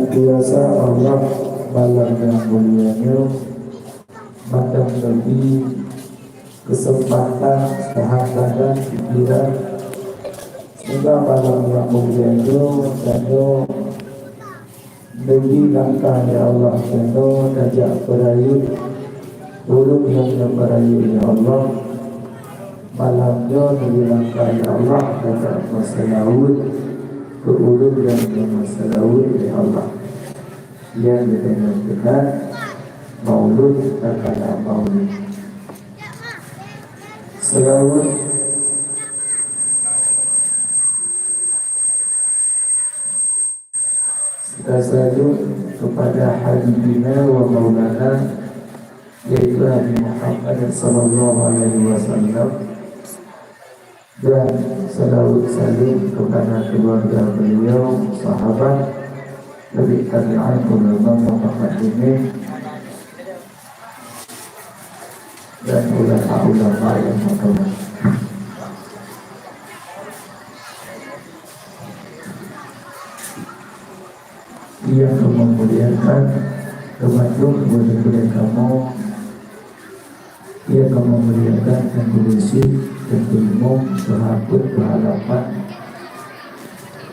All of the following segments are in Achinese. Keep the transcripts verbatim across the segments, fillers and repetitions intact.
Biasa Allah malam nyang mulia nyoe mantong neubri keuseumpatan, keuhangatan pikiran. Sehingga malam nyang mulia nyoe tanyoe neubri langkah, ya Allah, tanyoe tajak peurayeuk ureueng nyang neupeurayeuk, ya Allah. Malam nyoe neubri langkah, ya Allah, tajak meuseulaweuet keu ureueng nyang neumeuseulaweuet, ya Allah. Nyan geutanyoe keunan Maulud, takala Maulud. Seulaweuet. Seulaweuet kepada Habibina wa Maulana, yaitu Nabi Muhammad sallallahu alaihi wasallam, dan seulaweuet saleuem kepada keluarga beliau, sahabat, tabi' tabi'in, ulama mutaqaddimin, dan ulama-ulama nyang meutuah. Nyang kamoe muliakan, keu bandum gurée-gurée kamoe, nyang kamoe muliakan, Teungku Rashid, Teungku Imum, Tuha Peuet, Tuha Lapan,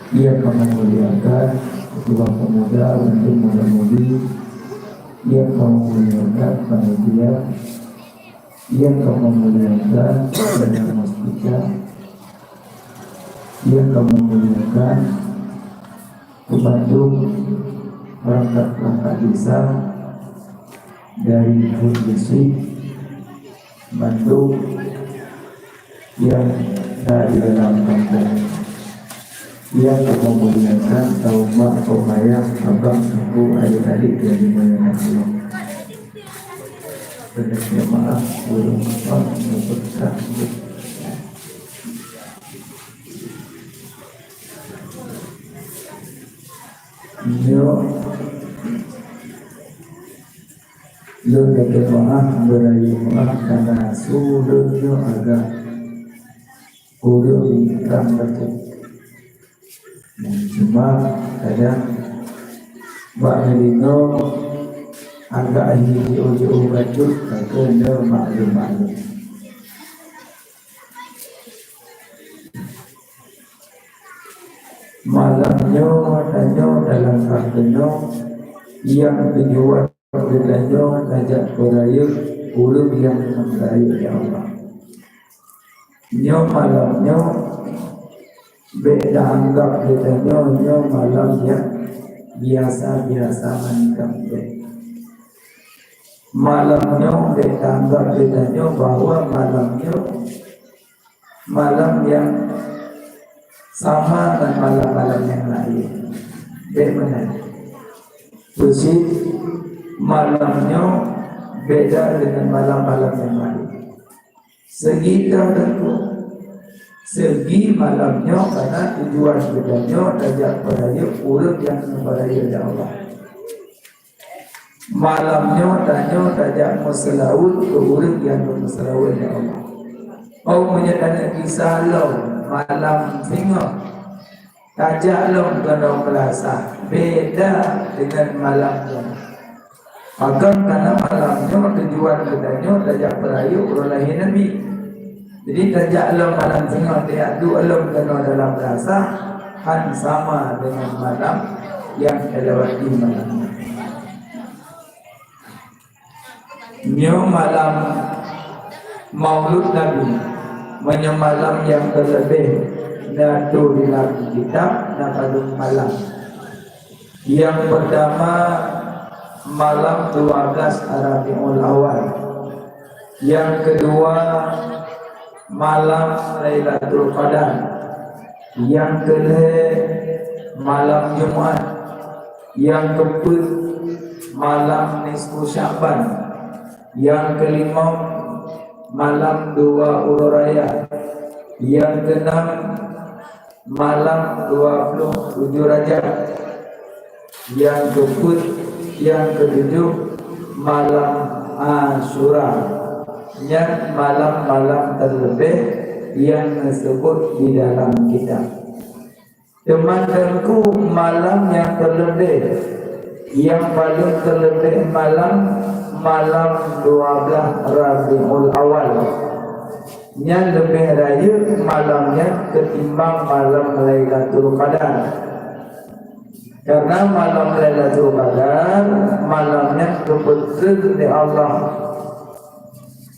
nyang kamoe muliakan, Ketua Pemuda, bandum muda-mudi, nyang kamoe muliakan, panitia, nyang kamoe muliakan, panitia muspika, nyang kamoe muliakan, keu bandum peurangkat-peurangkat desa dari Hut Geuchik, bandum nyang na di dalam kampung, nyang kamoe muliakan, kaum mak, kaum ayah, abang, ibu, adik-adik nyang dimuliakan Allah. Banyak maaf, ulôn lupa menyebutkan. Nyoe, lôn lakée maaf, beurayeuk maaf, karena su lôn nyoe agak ureueng rang bacut. Cuma kadang bak neudeungoe agak jiôh-jiôh bacut, maka nyoe maklum-maklum. Malam nyoe tanyoe dalam rangka nyoe nyang tujuan geutanyoe tajak peurayeuk ureueng nyang meupeurayeuk, ya Allah. Nyoe malam nyoe bék taanggab geutanyoe nyoe malam nyang biasa-biasa mantong, bék. Malam nyoe bék taanggab geutanyoe bahwa malam nyoe malam nyang sama ngon malam-malam nyang laén. Bék meunan. Khusus malam nyoe beda deungon malam-malam nyang laén. Seugi ka teungku, seugi malam nyoe, karena tujuan geutanyoe tajak peurayeuk ureueng nyang neupeurayeuk lé Allah. Malam nyoe tanyoe tajak meuseulaweuet keu ureueng nyang neumeuseulaweuet lé Allah. Oh, meunyoe tanyoe kisah lom malam singoh, tajak lom keunoe Meulasa, beda deungon malam nyoe. Pakon? Karena malam nyoe tujuan geutanyoe tajak peurayeuk uroe lahé Nabi. Jadi, tajak lom malam singoh, tajak duek lom keunoe dalam Meulasa, hán sama deungon malam nyang talewati malam nyoe. Nyoe malam Maulud Nabi, meunyoe malam nyang teuleubeh na tuléh lam kitab, na padum malam. Nyang peurtama, malam dua belas Rabiul Awal. Nyang keudua, malam Lailatul Qadar. Nyang keulhée, malam Jumat. Nyang keupeuet, malam nisfu Sya'ban. Nyang keulimong, malam dua uroe raya. Nyang keunam, malam dua ploh tujoh Rajab. Nyang keupeuet, nyang keutujoh, malam Asyura. Nyan malam-malam teuleubeh nyang neuseubut di dalam kitab. Teuma teungku, malam nyang teuleubeh Nyang paleng teuleubeh malam, malam dua belas Rabiul Awal. Nyan leubeh rayeuk malam nyan keutimbang malam Lailatul Qadar. Karena malam Lailatul Qadar, malam nyan geubeutrön lé Allah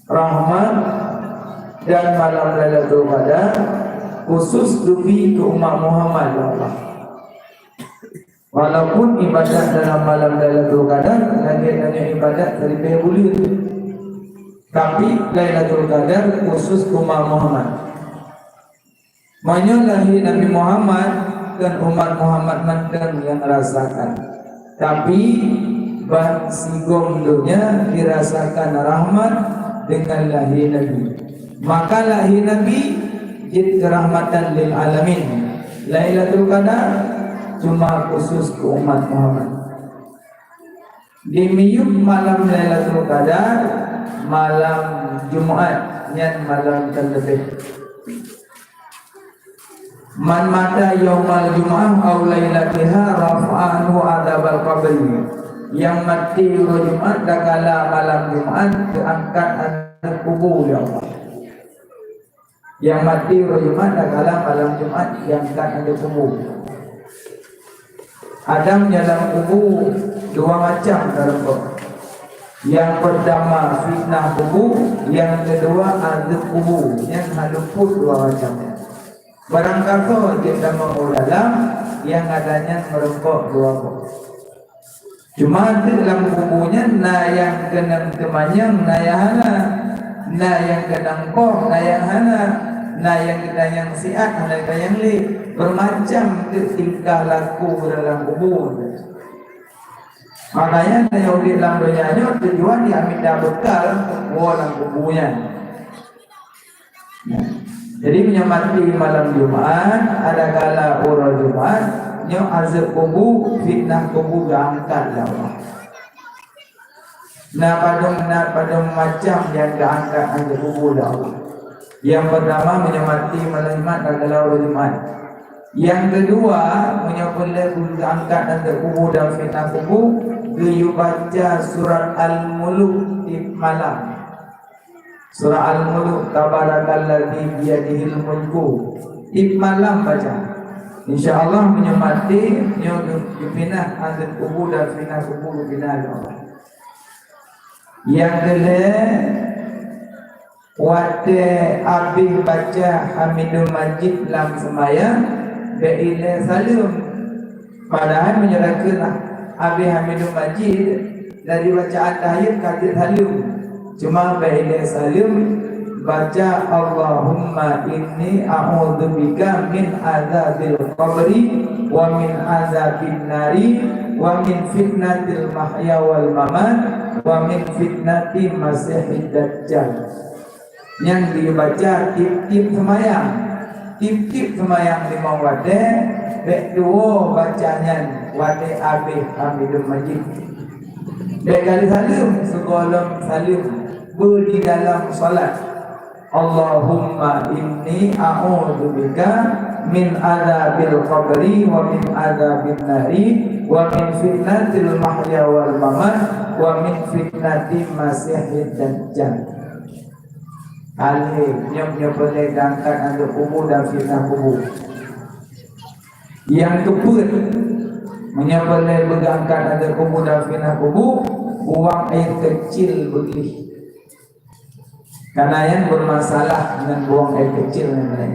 rahmat, dan malam Lailatul Qadar khusus geubri keu umat Muhammad lé Allah. Walaupun ibadat dalam malam Lailatul Qadar lagèe tanyoe ibadat siribèe buleuen, tapi Lailatul Qadar khusus umat Muhammad. Meunyoe lahé Nabi Muhammad, kon umat Muhammad mantong nyang rasakan, tapi bansigom donya jirasakan rahmat deungon lahé Nabi. Maka lahé Nabi jeuet keurahmatan lil alamin. Lailatul Qadar cuma khusus keu umat Muhammad. Di miyueb malam Lailatul Qadar, malam Jumat, nyan malam teuleubeh. Man mata yaumal jum'ah aw lailatiha rafa'a anhu adzabal qabri. Nyang maté uroe Jumat dan kala malam Jumat geuangkat aneuëk kubu lé Allah. Nyang maté uroe Jumat dan kala malam Jumat geuangkat aneuëk kubu. Azab dalam kubu dua macam dalam kubu. Nyang pertama fitnah kubu, nyang kedua azab kubu. Nyang hana luput dua macam. Barangkasoe jeuet tamong u dalam, nyang ada nyan meureumpok dua boh. Cuma teuk lam kubu nyan na nyang keunong teumanyong, na nyang hana. Na nyang keunong poh, na nyang hana. Na nyang geutanyong siat, hana geutanyong lé. Beumacam teuk tingkah laku dalam kubu. Makanya, tanyoe udép lam donya nyoe tujuan jih mita bekal woe lam kubu nyan. Jadi, meunyoe maté malam Jumat, ada kala uroe Jumat, nyoe azab kubu, fitnah kubu geuangkat lé Allah. Na padum, na padum macam nyang geuangkat azab kubu lé Allah. Nyang pertama, meunyoe maté malam Jumat, ada kala uroe Jumat. Nyang keudua, meunyoe peureulèe geuangkat azab kubu dan fitnah kubu, geuyue baca surat Al-Muluk tiep malam. Surat Al-Muluk, tabarakalladzi biyadihil mulku. Tiep malam baca. Insya Allah, meunyoe maté, nyoe geupinah azab kubu dan fitnah kubu geupinah lé Allah. Nyang keulhèe, watèe abéh baca Hamidum Majid lam seumayang, bèk ilèe saleuem. Padahai meunyoe ka kheun abéh Hamidum Majid, dari bacaan tahiyat ka jeuet saleuem. Cuma bèk ilèe saleuem, baca, "Allahumma inni a'udzubika min adzabil qabri, wa min adzabin nari, wa min fitnatil mahya wal mamat, wa min fitnati masihid dajjal." Nyan dibaca tiep-tiep seumayang. Tiep-tiep seumayang limong watèe, bèk tuwoe baca nyan watèe abéh Hamidum Majid. Bèk kali saleuem, sigohlom saleuem beu di dalam salat. "Allahumma inni a'udzubika min adzabil qabri wa min adzabin nari wa min fitnatil mahya wal mamat wa min fitnati masihid dajjal." Alheuh, nyoe, nyoe peureulèe geuangkat azab kubu dan fitnah kubu. Nyang keupeuet, meunyoe peureulèe beugeuangkat azab kubu dan fitnah kubu, buang air kecil beugleh. Karena nyan bermasalah ngon buang air kecil nyan laén.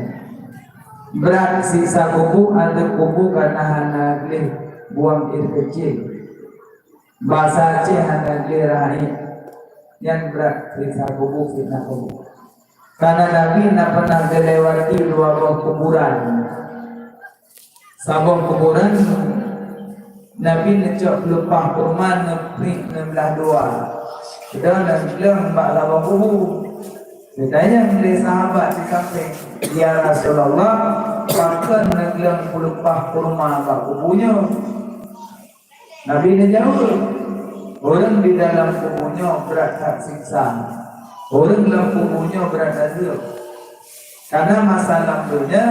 Brat siksa kubu, azab kubu karena hana gleh buang air kecil. Basa Aceh hana gleh rhah ié. Nyan brat siksa kubu, fitnah kubu. Karena Nabi na pernah geulewati dua boh kuburan. Saboh kuburan, Nabi neucok peulupah kurma neupriek neublah dua. Keudroe neugleueng bak saboh kubu. Geutanyong lé sahabat di sampéng, "Ya Rasulullah, pakon neugleueng peulupah kurma bak kubu nyoe?" Nabi neujaweueb, "Ureuëng di dalam kubu nyoe brat that siksa. Ureuëng lam kubu nyoe brat azeueb." Karena masa lam donya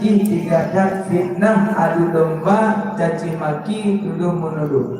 jih tiga that fitnah, adu domba, caci maki, tudoh meunudoh.